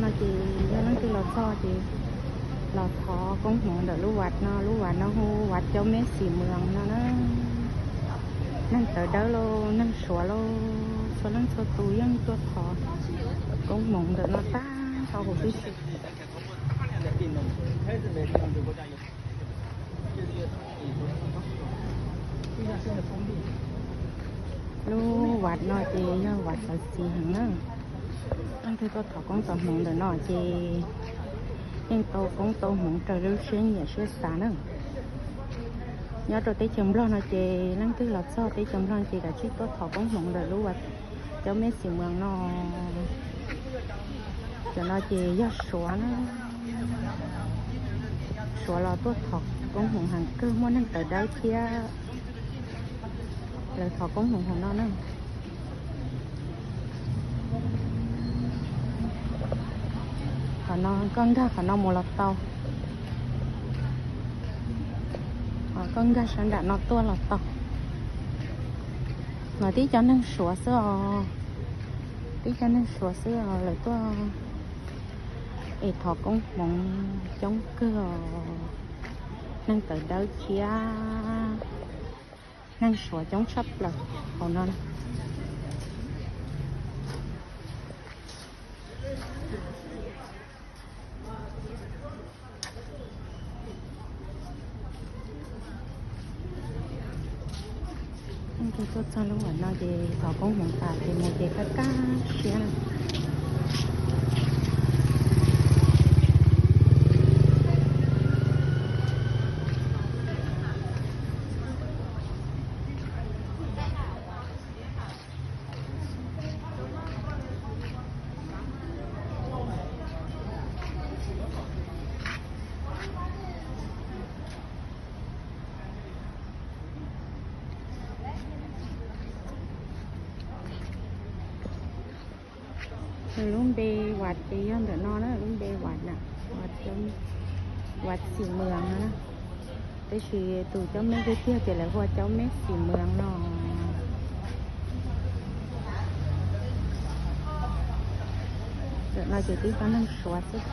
Ces yog leej twg los txog ces los thov koob hmoov ntawm lub vaj no, lub vaj no hu vaj Caub Meb Xim Mws no na. Neeg tawv dawb lauj, neeg Suav lauj, txhua leej txhua tus yeej tuaj thov koob hmoov ntawm no tag nrho huv tib si. Lub vaj no ces yog vaj txawv txiv heev na. Leej twg tuaj thov koob thov hmoov ntawm no ces yeej tau koob tau hmoov raws li lub siab nyiam siab xav na. Nyob rau teb chaws Nplog no ces leej twg los txog teb chaws Nplog ces kav tsij tuaj thov koob hmoov ntawm lub vaj Caub Meb Xim Mws no. Cov no ces yog Suav na. Suav los tuaj thov koob hmoov heev kawg, muaj neeg tawv dawb thiab lawv thov koob hmoov hauv no na. Qhov no koj nkag qhov no mus los tau, qhov koj nkag sab nram no tuaj los tau. No tib co neeg Suav xwb os, tib co neeg Suav xwb os lawv tuaj es thov koob hmoov coob kawg os. Neeg tawv dawb thiab neeg Suav coob tshaj plaws hauv no. Ces tuaj txog lub vaj no ces thov koob hmoov tas ces mus ces kaj kaj siab na. Nws lub npe vaj ces yog ntawm no na, lub npe vaj na, vaj Xim Mws no na. Tab sis tus Caub Meb tiag tiag ces lawv hu ua Caub Meb Xim Mws no. Ntawm no ces tib co neeg Suav xwb.